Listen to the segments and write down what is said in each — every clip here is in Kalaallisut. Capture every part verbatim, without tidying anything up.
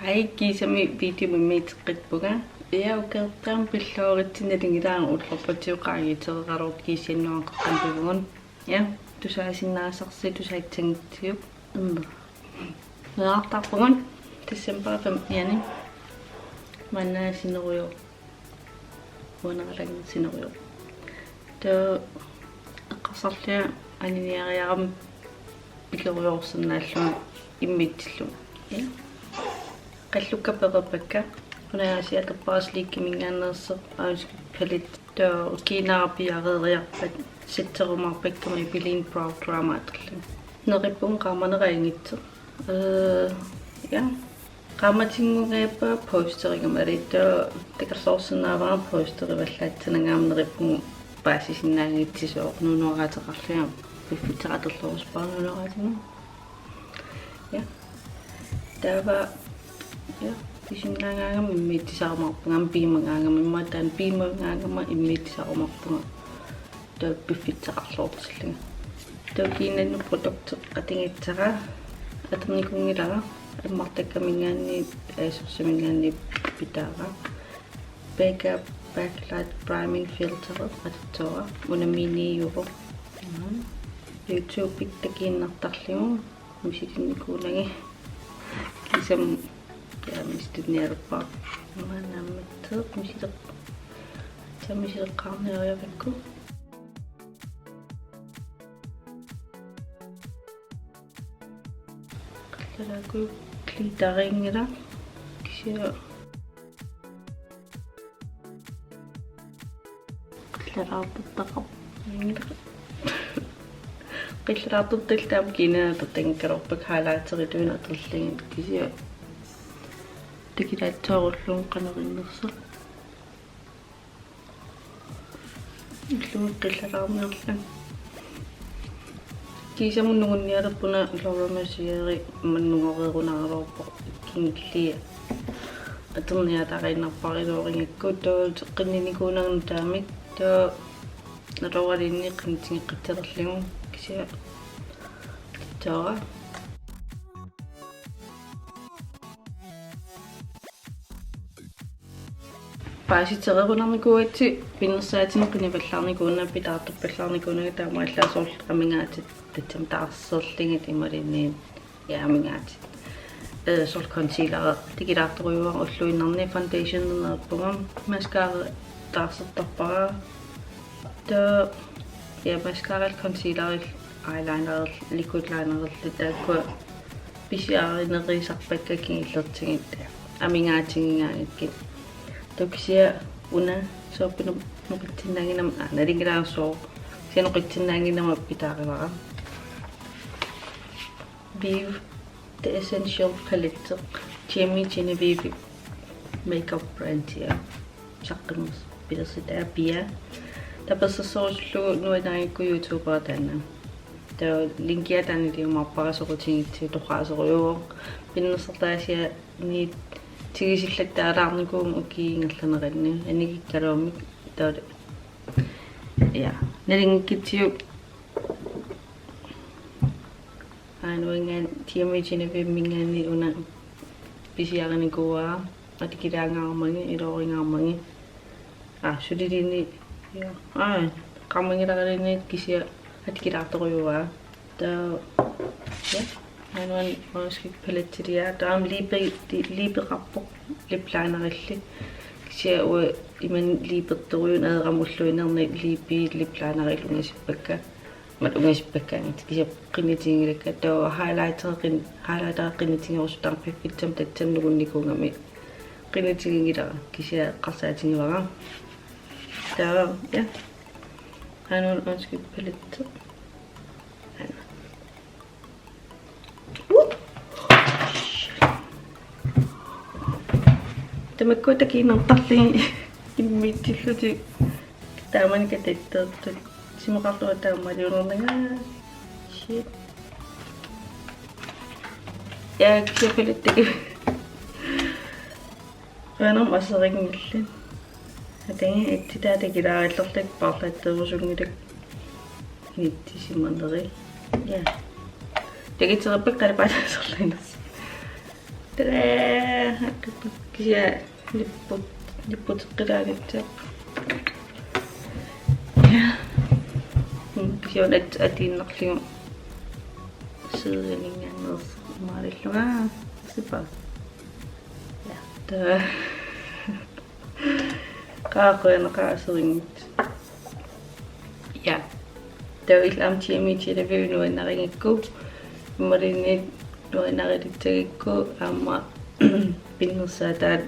Hej, kiisami videomik immiusseqqippunga. Ja, ukiortaami pillooritsinni nalunngilara ullorpassuit qaangiutereeraluartut kiisa nuanneqaqqampivugut. Ja, tusaasinnaasarsi tusaassanngitsiuk. Mm. Meerartarpugut december femtenianni. Maanna sinnerujoor. Uanga alanngilaq sinnerujoor. Taava eqqarsarlunga aniniariarama pikerujoorsinnaallunga immiussillugu. Ja. Qallukka pereerpakka. Una Aasiit atorpara Sleekiminngaanneersoq øjenskygge palette. Taava kiinara piareeriarpat setterumaarpakka Maybelline Brow Drama atorlugu. Neriuppunga qaamaneq ajunngitsoq. Øh, ja. Qaammatinngorpara posteringama, taava takorloorsinnaavara posterivallaatsinagama neriuppunga paasisinnaanngitsisooq nuunooraateqarlunga piffissaq atorluarusuppunga nuunooraatinut. Ja. Taava, ja, pisinnaagaangama immiussisarumaarpunga, aamma piumagaangama, immaqa taanna piumagaangama immiussisarumaarpunga. Taava piffissaqarluartillunga. Taava kiinnannut produkti atugassara atornikuunngilara, ammartakkaminngaanniit, ASOS-iminngaanniit pitaara. Becca Backlight Priming Filter atussavara, una miniuvoq. Mm. YouTube-ikkut takuinnartarlugu misilinnikuunagit. Kiisami, ja, misilinnialerpara. Maanna naammattoq misileq-, taava misileqqaarniariarakku. Qillaraakku glitterinngilaq kisianni qillaraartortaqarpoq. Qillaraartortallit taama kiinaa atortanngikkaluarpakka highlighteritut atorlugit kisianni takulaassoorullunga qanoq innersoq. Illugi qillaraarniarlunga. Kiisami nungunnialerpunga Laura Mercier mannugoreerunaraluarpoq kingillia. Atorniaatariinnarpara iluarigakku taava qinnunikuunnginnama taamik taava naloraliinni qinnutigeqqissalerlugu kisianni taava. Paasitereerunarnikuugatsigit pinnersaatinut qinivallaarnikuunanga, pitaartorpallaarnikuunanga, taamaallaat soorlu amigaatit tassami taarserlugit imaluunniit, ja, amigaatit. Øh, soorlu concealer takulaartorujuara ulluinnarni, foundation neriuppunga, mascara taarsertarpara. Taava, ja, mascarallu concealerllu eyelinerllu liquid linerllu taakkua pisiarinerusarpakka kingullertigut amigaatigigaangakkit. Taava kisianni una soorlu noqitsinnaannginnama, aa, nalunngilara sooq. Kisianni noqitsinnaannginnama pitaarivara. Vive The Essential Palette, Jamie Genevieve makeup brandia. Saqqummersoq pilersitaa Pia. Tapersersorusullugu nuannaagukku YouTubera taanna. Taava linkia taanna iliumaarpara soqutigigatsigu, torraasorujuuvoq. Pinnersartaasianniit tigusillattaalaarnikuugama ukiup ingerlanerani. Annikikkaluamik taava. Ja. Nalunngikkitsigit aana uanngaanniit Jamie Genevieveminngaanniit una pisiarinikuuara, atukulaangaarmagit, iluarigaarmagit. Aa, suliluunniit, ja. Aa, qaamanngilaruliinniit kisianni atukulaartorujuuara. Taava, ja. Aana uani øjenskygge palettiliaa. Taava aamma liipi-, li-, liipeqarpoq liplinerilli. Kisianni uanga imannak liipertorujuuvoq, aerama ulluinnarni liipi liplinerillu ungasippakka. Mat ungasippakka kisianni qinnutiginngilakka. Taava highlighter qin-, highlighter qinnutigerusutara piffissami tassani nungunnikuugami. Qinnutiginngilara kisianni eqqarsaatigivara. Taava, ja. Aana øjenskygge palette. Aana. Tamakkua takuinnartarlugit immiussillutik taamani katattartut. Isumaqarlunga taamaalioreernaga. Shit. Ja, kisianni paletteki. Qujanarmi aserinngillat. Atagu atsitaa takulaarallarlakka paarlaatserusunngilakka inissisimaneri. Ja. Takutereerpakka qalipaataa aserliinersoq. Tada! Kisianni nipput, nipputeqqilaagissaaq. Ja. Mm, kisianni at-, atuinnarlugu sideaninngaanneersoq imaalillunga. Sipa. Ja. Taa. Qaa, qujanaq aserinngit. Ja. Taava illit aamma T M E T V nuannarigukku, imaluunniit nuannaritussagukku aamma pinnersaataat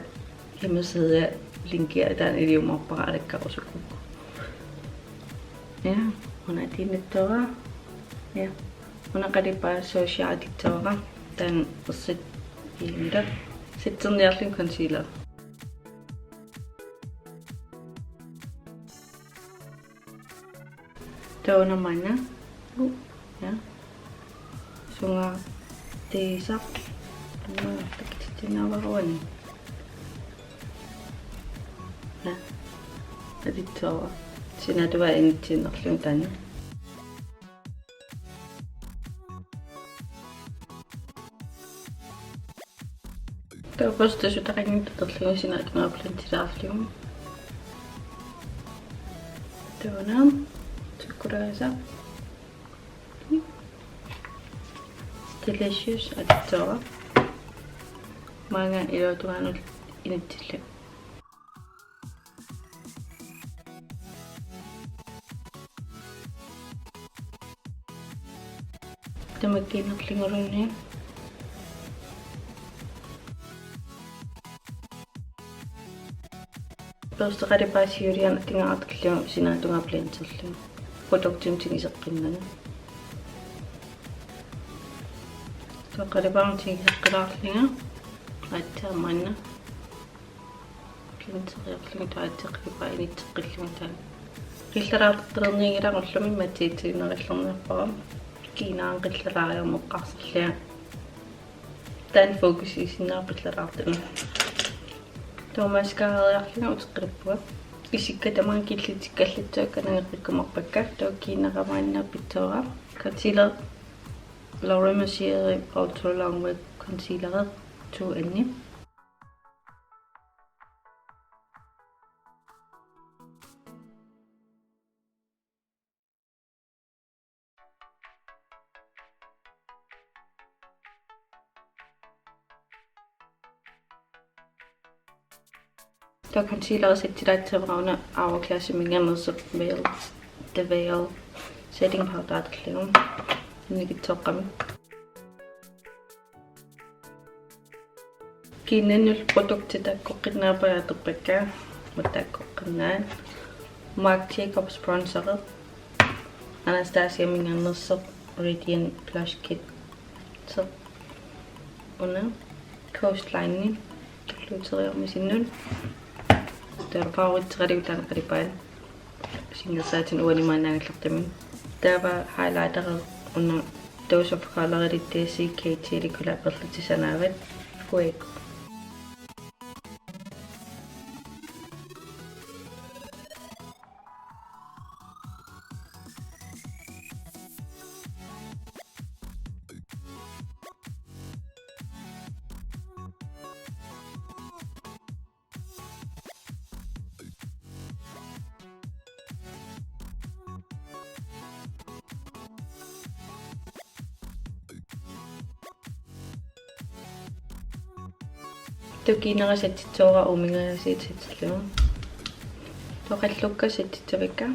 hjemmeside linkia taanna iliumaarpara alakkarusukkukku. Ja, una atuinnittoora. Ja. Una qalipaat Social Editora. Taanna ersat iimila. Sitserniarluni concealer. Taava una maanna. Uh, ja. Sunga tiisaq. Una takitsinnaavaruani. Ja. Atussavara. Sinaata tamaat inissiinnarlugu taanna. Taava børsti sutaqanngitsoq atorlugu sinaata tamaat blendilaarlugu. Taava una sukkulaasaq. Delicious atussavara. Maanga iluatungaanut inissillugu. Tamakkiinnarluguluunniit. Børsti qalipaat siuliani atugaartarlugu sinaata tamaat blenderlugu. Produktimik tiguseqqinnani. Taava qalipaamik tiguseqqilaarlunga. Aatsaat maanna. Blendereriarlugu taava aatsaat qalipaat inisseqqillugu taanna. Qillaraartalernianngilara ullumi matiitsiinnarallarniarpara. Kiinara qillaraariarneqarsinnaallugu. Taanna fokusiisinnaavoq qillaraartuni. Taava mascarariarlunga uteqqilippunga. Isikka tamaanga killitikkallarlugit anagarikkumaarpakka. Taava kiinara maanna pissavara. Concealer Laura Mercier Ultra Longwear Concealer two N. Taava concealer settilaassavara una Hourglassiminngaanneersoq Veil, The Veil setting powder atorlugu. Nikitsoqqami. Kiinnannut produktit taakkoqqinnaappajaattorpakka, taakkoqqinnaat. Marc Jacobs bronzeri, Anastasiaminngaanneersoq Radiant Blush Kit. Una Coastline, tulluuteriarmisinnut. Taava favoritseraligu taanna qalipaat. Singersaatini uani maanna angallartami. Taava highlighteri una Dose of Colors-ilittut C K T-lit collaberlutik sanaavat. Fuego. Taava kiinara settissavara uuminngajaasiit settillugu. Taava qallukka settissavakka.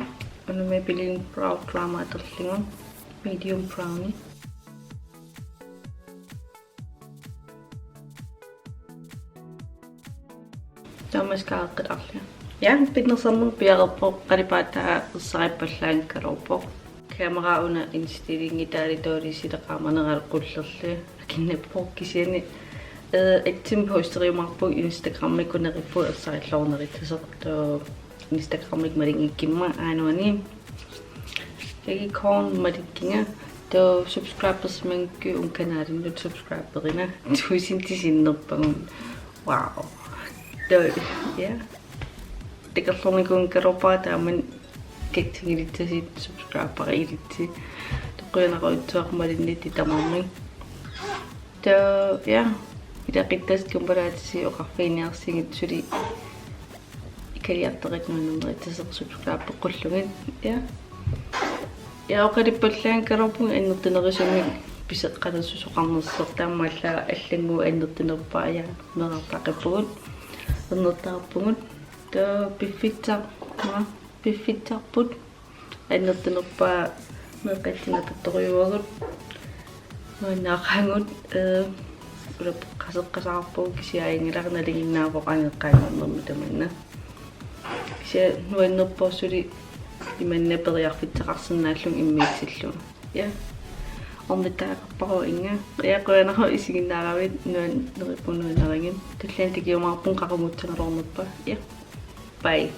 Una Maybelline Brow Drama atorlugu. Medium browni. Taava mascara eqqilaarlunga. Ja, pinnersarnermik piareerpoq, qalipaat taava ersarippallaanngikkaluarpoq. Kamera una indstillingi taali tooli sileqaamanera qullerli. Akinnappoq kisianni, eh, atsim posteriumaarpoq Instagramikkut neriuppunga ersarilluarnerussasoq. Taava Instagramikkut malinngikkimma aana uani. Jackie Korn malikkinga. Taava subscribersimanngikkuit uunga kanalinnut subscriberina. Tusindit sinnerpagut. Wow. Taava, ja. Takorloornikuunngikkaluarpara taamani katsingilissasut subscriberilissat. Toqqornaqujussooq malinnittut tamarmik. Taava, ja. Taqittassat kumpalaatisi oqarfiiniarsigit suli ikaliartaqit nuannernerit tasersup sukaapeqqullugit. Ja. Ja oqalippallaanngikkaluarpunga annertunerusumik piseqqanersusoqarnersoq, taamaallaat allannguut annertunerpaat, ja, meerartaaqippugut. Annertaarpugut. Taava piffissaq, ma, piffissarput. Annertunerpaat meeqqatsinni atortorujuuagut. Nuannaaqaagut, ee, ulapeqqaseqqasaarpugut kisianni ajunngilaq nalinginnaavoq angeqqaanngornermi tamanna. Kisianni nuannerpoq suli imanna periarfissaqarsinnaallunga immiussillugu. Ja. Ornittariaqarparuit inga. Ja, qujanaq isiginnaaravit, nuan-, neriuppunga nuannarigit. Tulliani takujumaarpunga qaqugussaagaluarnerpaaq. Ja. Bye.